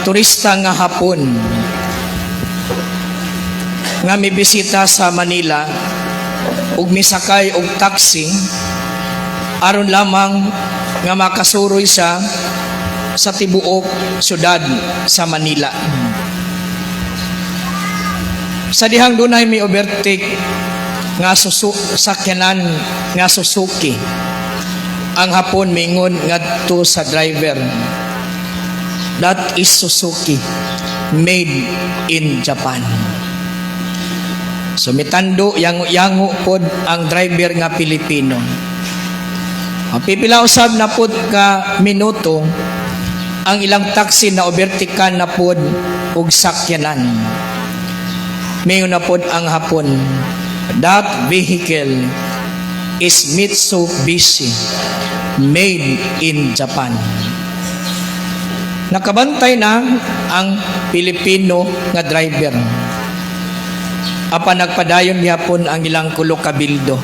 turista nga Hapon nga mibisita sa Manila ug misakay og taxi aron lamang nga makasuroy siya sa tibuok syudad sa Manila. Sa dihang dunay may overtake nga susu sakyanan nga Suzuki, ang Hapon mingon ngadto sa driver, "That is Suzuki, made in Japan." So mitando, yango-yango pod ang driver nga Pilipino. Ang pipila usab na pod ka minuto, ang ilang taxi na overtaken na pod og sakyanan. Mingon na pod ang Hapon, "That vehicle is Mitsubishi, made in Japan." Nakabantay na ang Pilipino nga driver. Apan nagpadayon gihapon ang ilang kulo kabildo.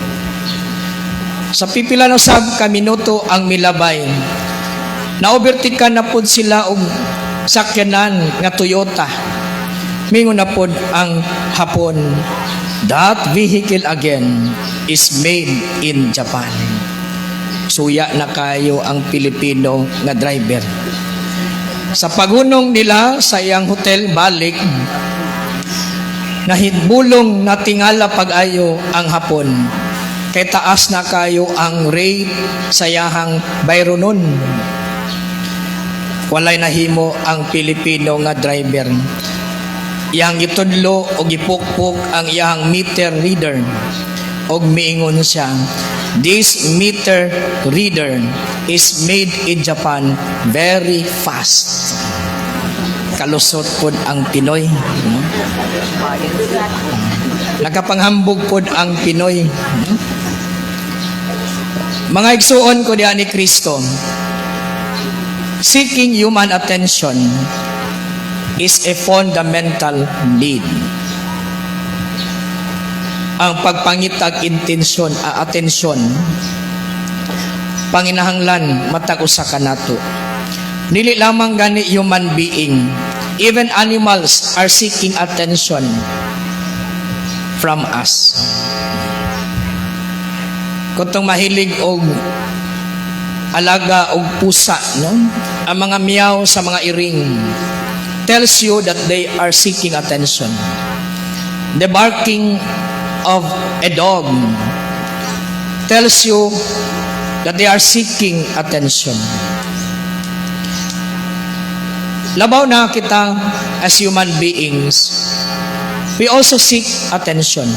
Sa pipila na usab ka minuto ang milabay, na-overtaken na pod sila og sakyanan nga Toyota. Mingon na pod ang Hapon, "That vehicle again is made in Japan." Suya na kayo ang Pilipino nga driver. Sa pagunong nila sa iyang hotel balik, nahibulong natingala pag-ayo ang Hapon. Kay taas na kayo ang rate sa iyahang bayronon. Walay nahimo ang Pilipino nga driver. Iyang gitudlo o gipukpok ang iyang meter reader. Og miingon siya, "This meter reader is made in Japan, very fast." Kalusot pod ang Pinoy. No? Nakapanghambog pod ang Pinoy. No? Mga igsuon ko diha ni Kristo, seeking human attention is a fundamental need. Ang pagpangitag intensyon, atensyon, panginahanglan matag usa kanato. Dili lamang gani human being, even animals are seeking attention from us. Katong mahilig og alaga og pusa, no? Ang mga meow sa mga iring tells you that they are seeking attention. The barking of a dog tells you that they are seeking attention. Labaw na kita as human beings, we also seek attention.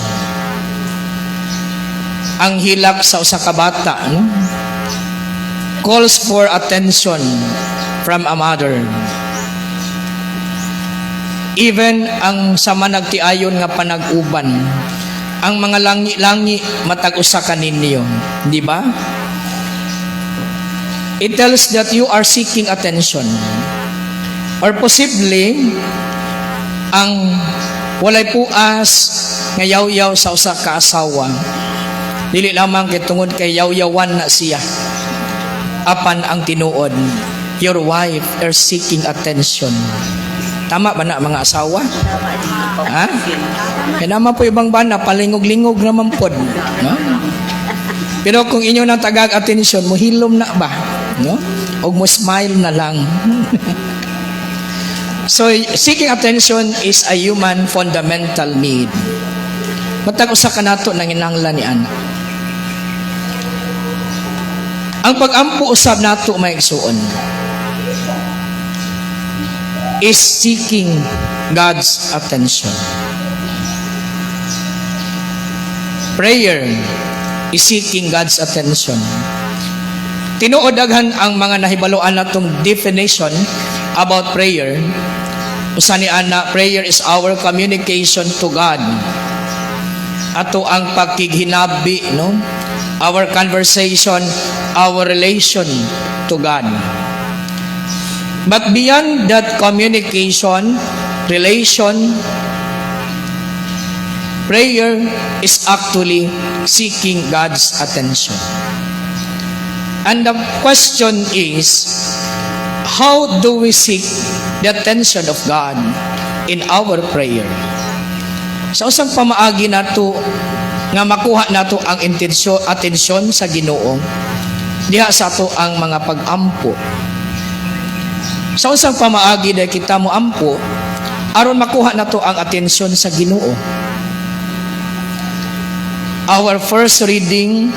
Ang hilak sa usa ka bata, no, calls for attention from a mother. Even ang sa managtiayon nga panag-uban, ang mga langi-langi matag usa kaninyo, di ba? It tells that you are seeking attention. Or possibly, ang walay puas nga yaw-yaw sa usa ka asawa. Dili lamang kay tungod kay yaw-yawan na siya. Apan ang tinuod, your wife are seeking attention. Tama ba na, mga asawa? Ha? Kaya naman po ibang bana, palingog-lingog naman pod. No? Pero kung inyo nang tagag atensyon, muhilom na ba? No? O mo smile na lang. So, seeking attention is a human fundamental need. Matag usa ka nato nanginahanglan ni ana. Ang pag-ampo usab nato, mga igsuon, is seeking God's attention. Prayer is seeking God's attention. Tinuod, daghan ang mga nahibaluan natong definition about prayer. Usa ni ana, prayer is our communication to God. Ato ang pagkighinabi, no? Our conversation, our relation to God. But beyond that communication, relation, prayer is actually seeking God's attention. And the question is, How do we seek the attention of God in our prayer? Sa unsang pamaagi nato nga makuha nato ang intensyon, atensyon sa Ginoo diha sa ato ang mga pag-ampo? Sa unsang pamaagi diay kita mo ampo aron makuha nato ang atensyon sa Ginoo? Our first reading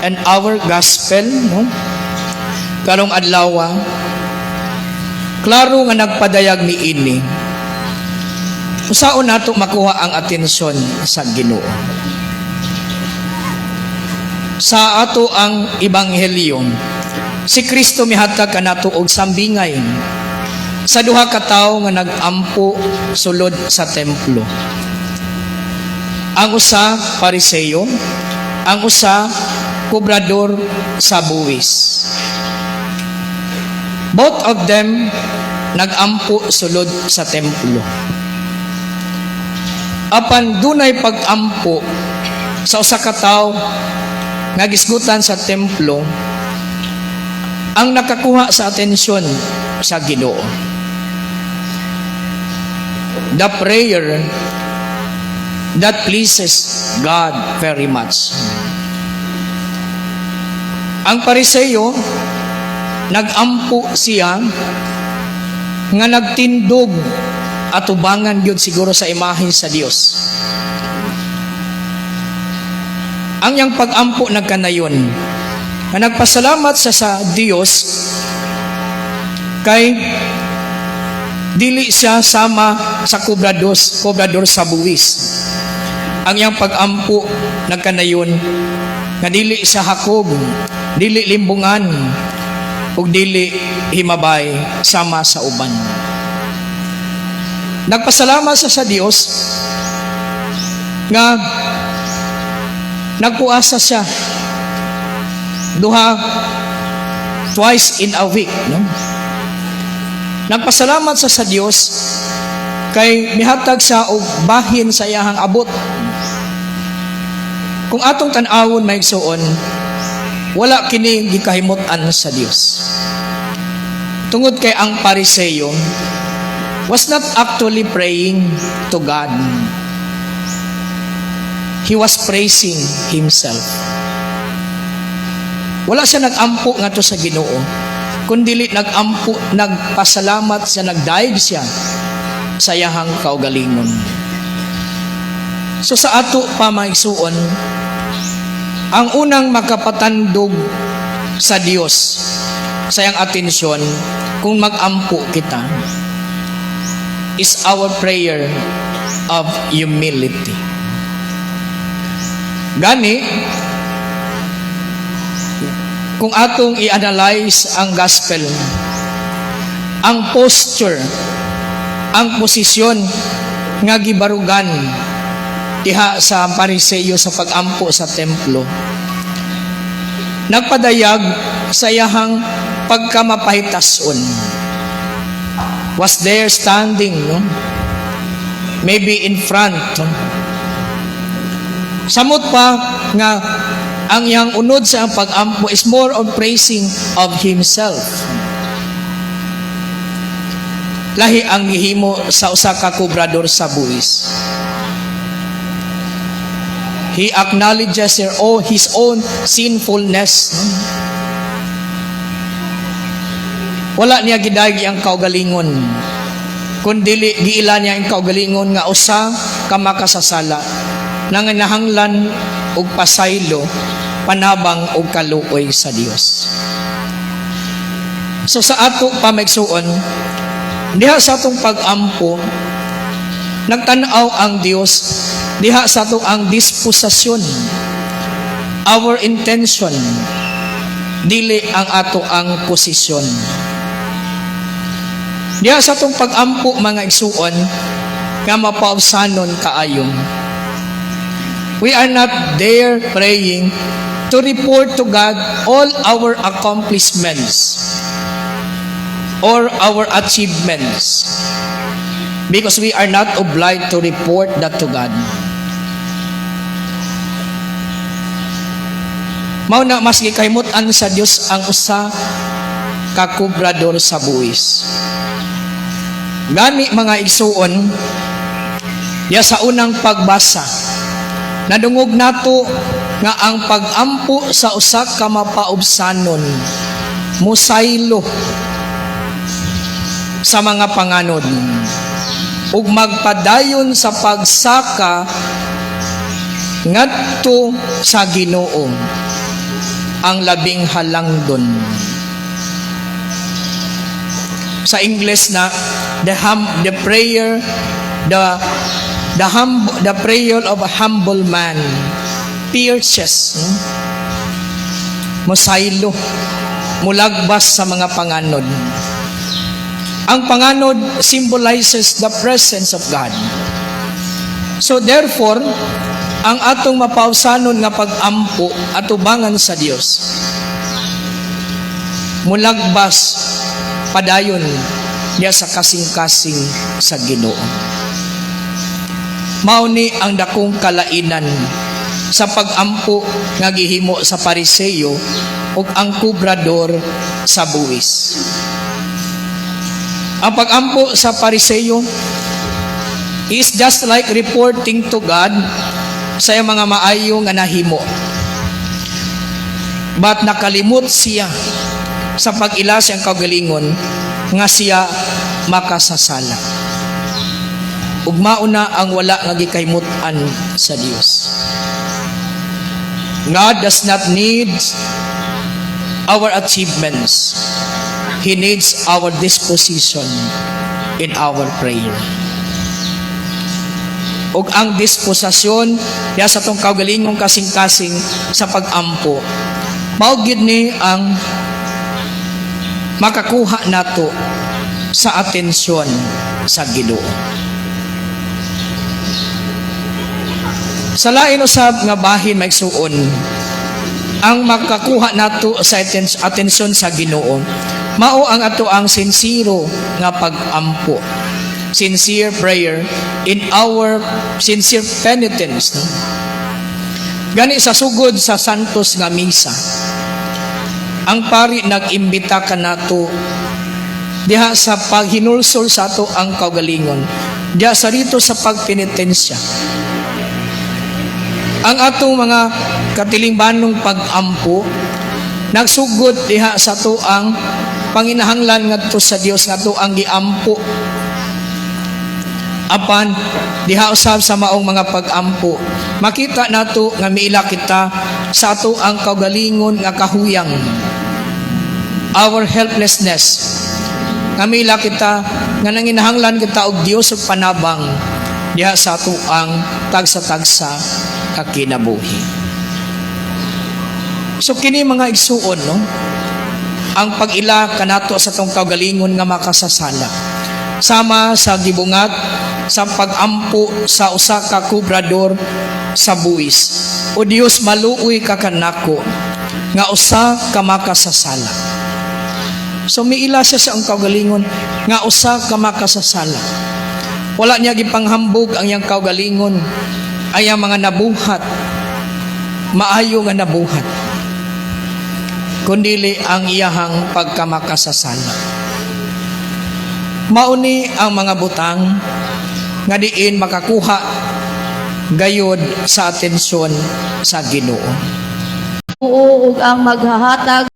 and our gospel, no, karong adlaw, klaro nga nagpadayag ni ini unsaon nato makuha ang atensyon sa Ginoo. Sa ato ang ebanghelyo, si Kristo mihatag kanato og sambingay sa duha ka tawo nga nag-ampo sulod sa templo. Ang usa Pariseo, ang usa kobrador sa buwis. Both of them nagampo sulod sa templo. Apan dunay pag-ampo sa usa ka tawo nga gisgutan sa templo ang nakakuha sa atensyon sa Ginoo. The prayer that pleases God very much. Ang Pariseo, nag-ampo siya nga nagtindog atubangan gyud siguro sa imahe sa Dios. Ang iyang pag-ampo nagkanayon nga nagpasalamat siya sa Dios kay dili siya sama sa kobrador sa buwis. Ang iyang pag-ampo nagkanayon nga dili siya hakog, dili limbungan, ug dili himabay sama sa uban. Nagpasalamat siya sa Dios nga nagpuasa siya duha, twice in a week, no? Nagpasalamat siya sa Dios kay mihatag siya og bahin sa iyahang abot. Kung atong tan-awon, mga igsuon, wala kini gikahimut-an sa Dios. Tungod kay ang Pariseo was not actually praying to God. He was praising himself. Wala siya nag-ampo ngadto sa Ginoo, kundi nag-ampo, nagpasalamat siya, nagdayeg siya sa iyahang kaugalingon. So sa ato pa, mga igsuon, ang unang makapatandog sa Dios sa iyang atensyon kung mag-ampo kita is our prayer of humility. Gani, kung atong i-analyze ang gospel, ang posture, ang posisyon nga gibarugan diha sa Pariseo sa pag-ampo sa templo, nagpadayag sa iyahang pagkamapahitason. Was there standing, no? Maybe in front, no? Samot pa nga ang iyang unod sa iyang pag-ampo is more on praising of himself. Lahi ang gihimo sa usa ka kobrador sa buwis. He acknowledges his own sinfulness. Wala niya gidayeg ang kaugalingon, kundi giila niya ang kaugalingon nga usa ka makasasala nanginahanglan og pasaylo, panabang og kaluoy sa Dios. So sa ato pa, mga igsuon, diha sa atong pag-ampo, nagtan-aw ang Dios diha sa ato ang disposasyon, our intention, dili ang ato ang posisyon. Diha sa atong pag-ampo, mga igsuon, nga mapaubsanon kaayo. We are not there praying to report to God all our accomplishments or our achievements because we are not obliged to report that to God. Mao na mas gikahimut-an sa Dios ang usa ka kubrador sa buwis. Gani, mga igsuon, ya sa unang pagbasa, nadungog nato nga ang pag-ampo sa usa ka mapaubsanon musaylo sa mga panganod ug magpadayon sa pagsaka ngadto sa Ginoo ang labing halangdon. Sa English na the prayer the prayer of a humble man pierces, no? Mosaylo, mulagbas sa mga panganod. Ang panganod symbolizes the presence of God. So therefore, ang atong mapaubsanon nga pag-ampo atubangan sa Dios, mulagbas padayon niya sa kasing-kasing sa Ginoo. Mao ni ang dakong kalainan sa pag-ampo nga gihimo sa Pariseyo ug ang kubrador sa buwis. Ang pag-ampo sa Pariseyo is just like reporting to God sa iyang mga maayo nga nahimo. But nakalimot siya sa pag-ila siyang kaugalingon nga siya makasasala. Ug mauna ang wala nga gikahimut-an sa Dios. God does not need our achievements. He needs our disposition in our prayer. Ug ang disposisyon diya sa atong kaugalingong kasing-kasing sa pag-ampo, mao gyud ni ang makakuha nato sa atensyon sa Ginoo. Sa lain usab nga bahin, mga igsuon, ang makakuha nato sa atensyon sa Ginoo, mao ang ato ang sincero nga pag-ampo. Sincere prayer in our sincere penitence. No? Gani sa sugod sa Santos nga Misa, ang pari nag-imbita kanato diha sa paghinulsol sa ato ang kaugalingon, diha sa rito sa pagpenitensya. Ang atong mga katilingbanong pag-ampo nagsugod diha sa ato ang panginahanglan ngadto sa Dios nga ato ang giampo. Apan diha usab sa maong mga pag-ampo, makita nato nga miila kita sa ato ang kaugalingon nga kahuyang, our helplessness, nga miila kita nga nanginahanglan kita og Dios ug panabang diha sa ato ang tagsa-tagsa ka kinabuhi. So kini, mga igsuon, no, ang pag-ila kanato sa atong kaugalingon nga makasasala, sama sa gibungat sa pag-ampo sa usa ka kubrador sa buwis: "O Dios, maluoy ka kanako nga usa ka makasasala." So miila siya sa ang kaugalingon nga usa ka makasasala. Wala niya gipanghambog ang iyang kaugalingon ay ang mga nabuhat, maayo nga nabuhat, kundili ang iyahang pagkamakasasala. Mauni ang mga butang nga diin makakuha gayod sa atensyon sa Ginoo. Ug ang maghahatag